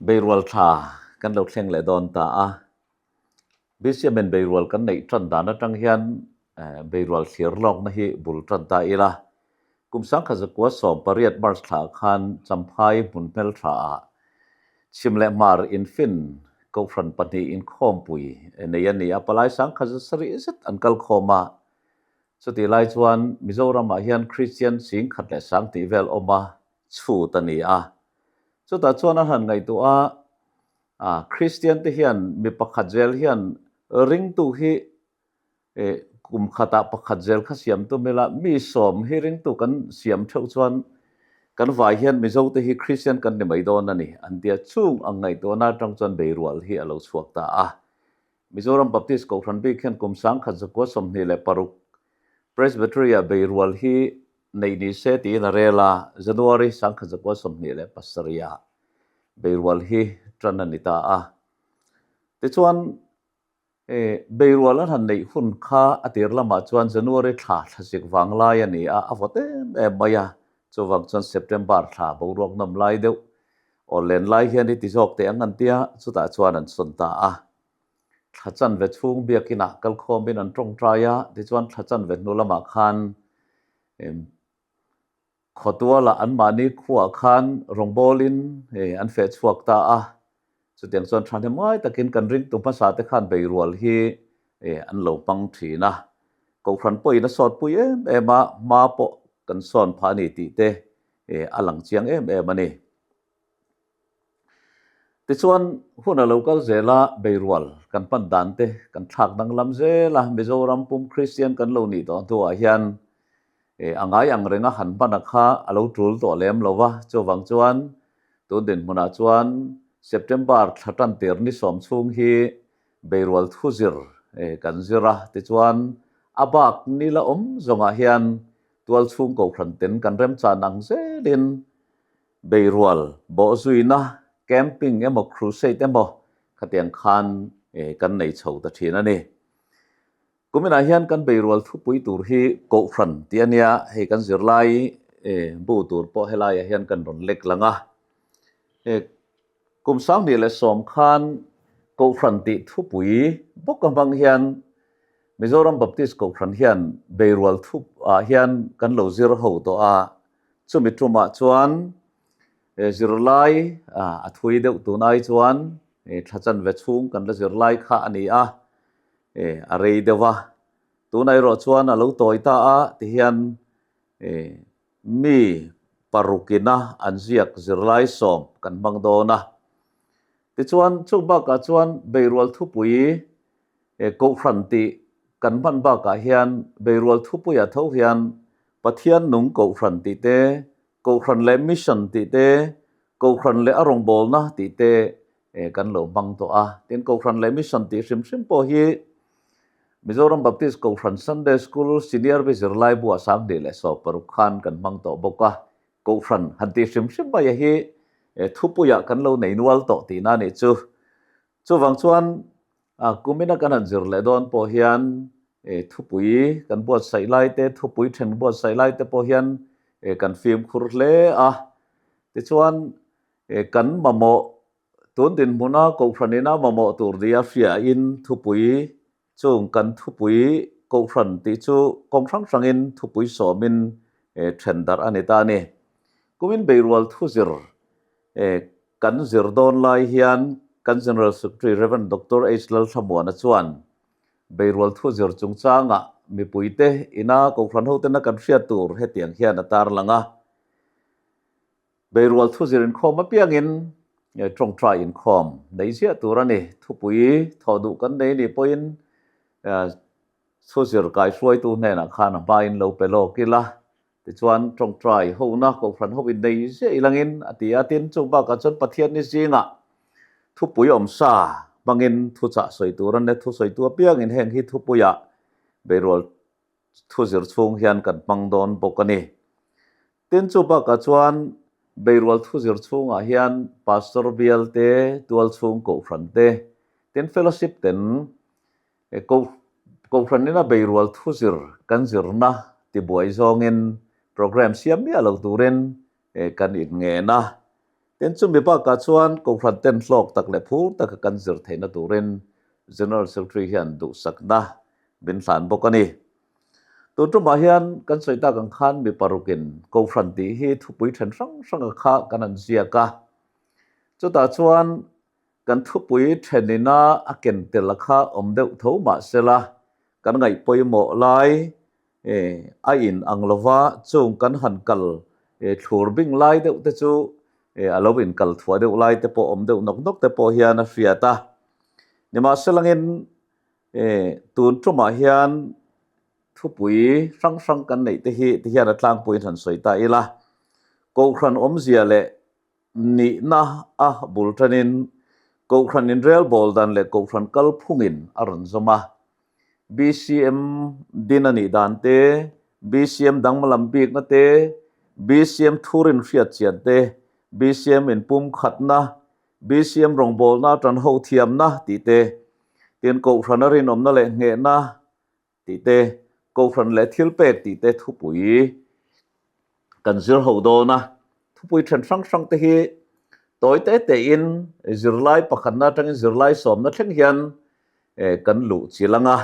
Beirual thla kan lo thleng leh dawn ta a. BCM in beirual kan neih tan dan atang hian beirual thlir lawkna hi bul tan ta ila. Kum 1918 March thla khan Champhai hmun hmeltha ah chhim leh hmar infin Kohhran pahnih inkhawmpui nei a ni a, palai 1700 zet an kal khawm a. Chutih lai chuan Mizoramah hian Kristian singkhat leh sang tih vel awm a chhut a ni a. Chutah chuan a han ngaihtuah a, Kristian te hian mi pakhat zel hian ringtu hi kum khatah pakhat zel kha siam tum ila, mi sawm hi ringtu kan siam theuh chuan kan vai hian Mizo te hi Kristian kan ni mai dawn a ni an tia. Chung ang ngaihtuahna atang chuan beirual hi a lo chhuak ta a. Mizoram Baptist Kohhran bik hian kum 1926 Presbytery-ah beirual hi neih ni se tiin a rel a, January 1927-ah beirual hi tan a ni ta a. Tichuan, beirual an han neih hun kha a tir lamah chuan January thla thlasik vang lai a ni a, a vawt em em mai a, chuvang chuan September thla boruak nawm lai deuh aw len lai hian i ti zawk teh ang an tia, chutah chuan an sawn ta a. Thla chanve chhung biakinah kalkhawmin an tawngtai a, tichuan thla chanve hnu lamah khan Khawtualah anmahni khuaah khan rawngbawlin an feh chhuak ta a, chutiang chuan thahnemngai takin kan ringtu hmasa te khan beirual hi an lo hmang thin a. Kohhran pawhin a sawtpui em em a, hma pawh kan sawn phah a ni tih te a lang chiang em em a ni. Tichuan, hun a lo kal zel a, beirual kan pan dan te kan thlak danglam zel a, Mizoram pum Kristian kan lo nih tawh hnuah hian a ngai ang renga han hman a kha a lo tul tawh lem lo va, chuvang chuan tun dinhmunah chuan September thla tan tir ni sawm chhung hi beirual thu zir kan zir a, tichuan a bak ni la awm zawngah hian tualchhung kohhran ten kan remchan ang zelin Beirual, bawhzuina, camping emaw crusade emaw khatiang khan kan nei chho ta thin a ni. Kuminah hian kan beirual thupui tur hi Kohhran tih a nia, hei kan zirlai bu tur pawh helaiah hian kan rawn lek lang a. Kum 2010 khan Kohhran tih thupui bawk a hmang hian Mizoram Baptist Kohhran hian beirual thup ah hian kan lo zir ho tawh a, Chumi tumah chuan zirlai a thui deuh tun ai chuan thla chanve chhung kan la zirlai kha a ni a, a rei deuh a. Tunah erawh chuan a lo tawi ta a tihian mi parukina an ziak zirlai sawm kan hmang dawn a. Tichuan chung bakah chuan beirual thupui Kohhran tih kan hman bakah hian beirual thupuiah tho hian Pathian nung Kohhran tih te, Kohhran leh Mission tih te, Kohhran leh a rawngbawlna tih te kan lo hmang tawh a. Tin, Kohhran leh Mission tih hrim hrim pawh hi Mizoram Baptist Kohhran Sunday School Senior bi zirlai buah 2016 khan kan hmang tawh bawk a. Kohhran han tih hrim hrim mai hi thupuiah kan lo nei nual tawh tihna a nih chu. Chuvang chuan Kumina kan han zir leh dawn pawh hian thupui kan buatsaih lai te, thupui then buatsaih lai te pawh hian kan fimkhur hle a. Tichuan kan mamawh tun dinhmuna Kohhran ina mamawh tur nia hriain thupui chung kan thupui Kohhran tih chu kawng hrang hrangin thupui sawmin then darh a ni ta a ni. Kumin beirual thuzir Kan zir dawn lai hian kan General Secretary Rev. Doctor H. Lalthlamuana chuan beirual thu zir chungchangah mipuite ina Kohhran hotena kan hriat tur hetiang hian a tarlang a. Beirual thu zir inkhawm apiangin tawngtai inkhawm nei ziah tur a ni. Thupui thawh duh kan nei nih pawhin thu zir kaihruaitu hnenah khan a hmain lo pe lawk ila. Tichuan, tawngtai hona Kohhran ho innei ziah ilangin a ti a, tin, chung bakah chuan Pathian ni zingah thupui awmsa hmangin thuchah sawi tur a nia, thu sawitu apiangin heng hi thupuiah beirual thu zir chhung hian kan hmang dawn bawk a ni. Tin, chu bakah chuan beirual thu zir chhungah hian Pastor bial te, tualchhung Kohhran te, tin fellowship ten Kohhran ina beirual thuzir kan zirna tibuai zawngin programme siam miah lo turin kan inngen a. Tin, chumi bakah chuan Kohhran ten hlawk tak leh phur taka kan zir theihna turin General Secretary hian duhsakna min hlan bawk a ni. Tun tumah hian kan sawi tak ang khan mi parukin Kohhran tih hi thupui then hrang hranga kha kan han ziak a. Chutah chuan kan thupui thenina a ken tel a kha awm deuh tho mah sela kan ngaih pawimawh lai a in ang lova chung kan han kal thlur bing lai deuh te chu a lo in kal thuah deuh lai te pawh awm deuh nawk nawk te pawh hian a hriat a. Nimahselangin tun tumah hian thupui hrang hrang kan neih te hi ti hian a tlangpuiin han sawi ta ila. Kohhran awmzia leh nihna a bul tanin Kohhran inrelbawl dan leh Kohhran kalphungin a rawn zawm a. BCM din a nih dan te, BCM danglam bikna te, BCM thurin hriat chian te, BCM inpumkhatna, BCM rawngbawlna tan ho thiamna tih te, tin Kohhrana rinawmna leh nghehna tih te, Kohhran leh thilpek tih te thupui kan zir ho dawn a. Thupui then hrang hrang te hi tawi te tein zirlai pakhatna atangin zirlai sawmna thleng hian kan luh chil ang a.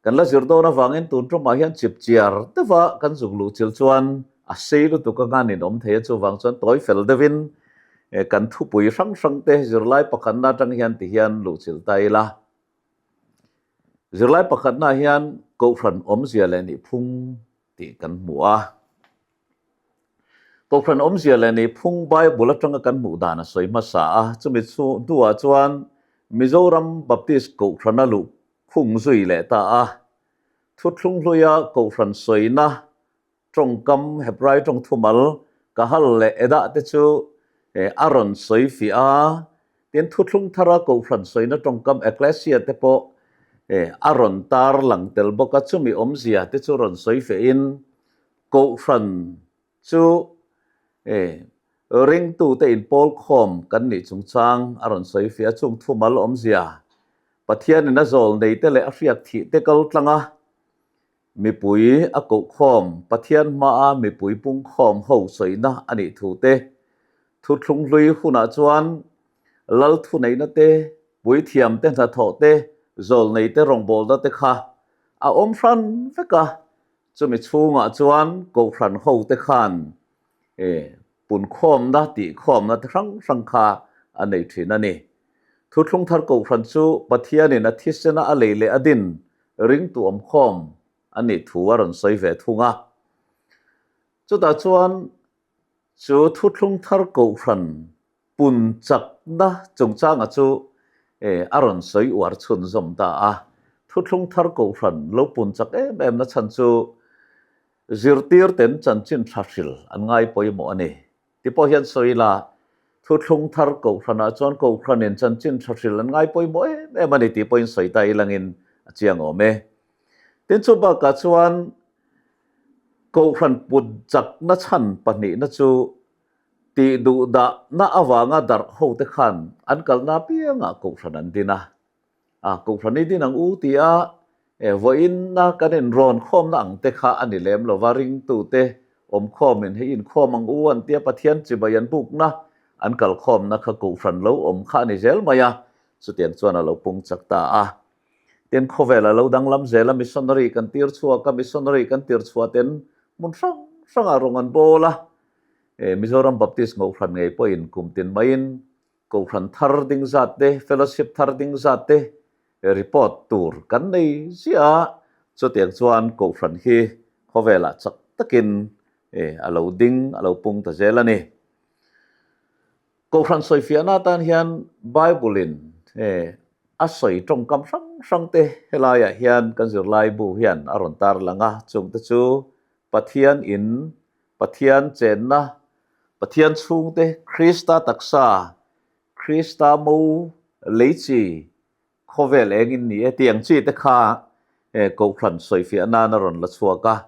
Kan la zir dawn avangin tun tumah hian chip chiar deuha kan zuk luh chil chuan a sei lutuk anga nin awm thei a, chuvang chuan tawi fel deuhin kan thupui hrang hrang te zirlai pakhatna atang hian ti hian luh chil ta ila. Zirlai pakhatna hian Kohhran awmzia leh nihphung tih kan hmu a. Kohhran awmzia leh nihphung Bible atanga kan hmuh dan a sawi hmasa a, chumi chu hnuah chuan Mizoram Baptist Kohhrana luh khung zui leh ta a. Thuthlung hluia Kohhran sawina tawngkam Hebrai tawng thumal Kahal leh Edah te chu a rawn sawi fiah a, tin thuthlung thara Kohhran sawina tawngkam Ekklesia te pawh a rawn tar lang tel bawk a, chumi awmzia te chu rawn sawi fiahin Kohhran chu ringtute inpawlkhawm kan nih chungchang a rawn sawi fiah a, chung thumal awmzia Pathianin a zawl neite leh a hriak thih te kal tlang a, Mipui a kohkhawm, Pathian hmaa mipui pungkhawm ho sawina a nih thu te, thuthlung hlui hunah chuan lal thuneihna te, puithiam te hnathawh te, zawlnei te rawngbawlna te kha a awm hran vek a, chumi chhungah chuan kohhran ho te khan punkhawmna, tihkhawmna te hrang hrang kha a nei thin a ni. Thuthlung thar kohhran chu Pathianin a thisena a lei leh a din ringtu awmkhawm a nih thu a rawn sawi ve thung a. Chutah chuan chu thuthlung thar kohhran pun chakna chungchanga chu a rawn sawi uar chhunzawm ta a. Thuthlung thar kohhran lo pun chak em em na chhan chu zirtirten chanchin tha hril an ngai pawimawh a ni. Ti pawh hian sawi ila, thuthlung thar kohhranah chuan kohhranin chanchin tha hril an ngai pawimawh em em a ni tih pawhin sawi ta ilangin a chiang awm e. Tin chu bakah chuan kohhran put chakna chhan pahnihna chu tih duh dahna avanga darh hote khan an kalna apiangah kohhran an din a. A, Kohhran i din ang u ti a, e, vawiinna kan inrawn khawmna ang te kha a ni lem lo va, ringtute awmkhawmin hei inkhawm ang u an tia Pathian chibai an bukna an kalkhawmna kha Kohhran lo awm kha a ni zel mai a, chutiang chuan a lo pung chak ta a. Tin, khawvel a lo danglam zel a, missionary kan tir chhuak a, missionary kan tir chhuah ten hmun hrang hrangah rawng an bawl a, e, Mizoram Baptist Ngohhran ngei pawhin kum tin maiin Kohhran thar ding zat te, fellowship thar ding zat te report tur kan nei ziah a, chutiang chuan Kohhran hi khawvelah chak takin a lo ding, a lo pung ta zel a ni. Kohhran sawifiahna atan hian Bible-in a sawi tawngkam hrang hrang te helaiah hian kan zirlaibu hian a rawn tarlang a, chungte chu Pathian in Pathian chenna, Pathian chhungte, Krista taksa, Krista mo lei chi, khawvel engin ni e tih ang chi te kha Kohhran sawifiah nan a rawn la chhuak a.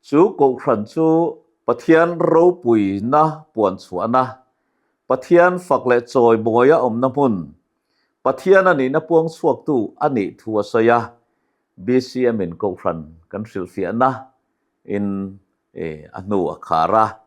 Chu Kohhran chu Pathian ropuina puan chhuahna, Pathian fak leh chawimawia awmna hmun, Pathian a nihna puang chhuaktu a nih thu a sawi a. BCM in Kohhran kan hrilhfiahna in a hnu a khar a.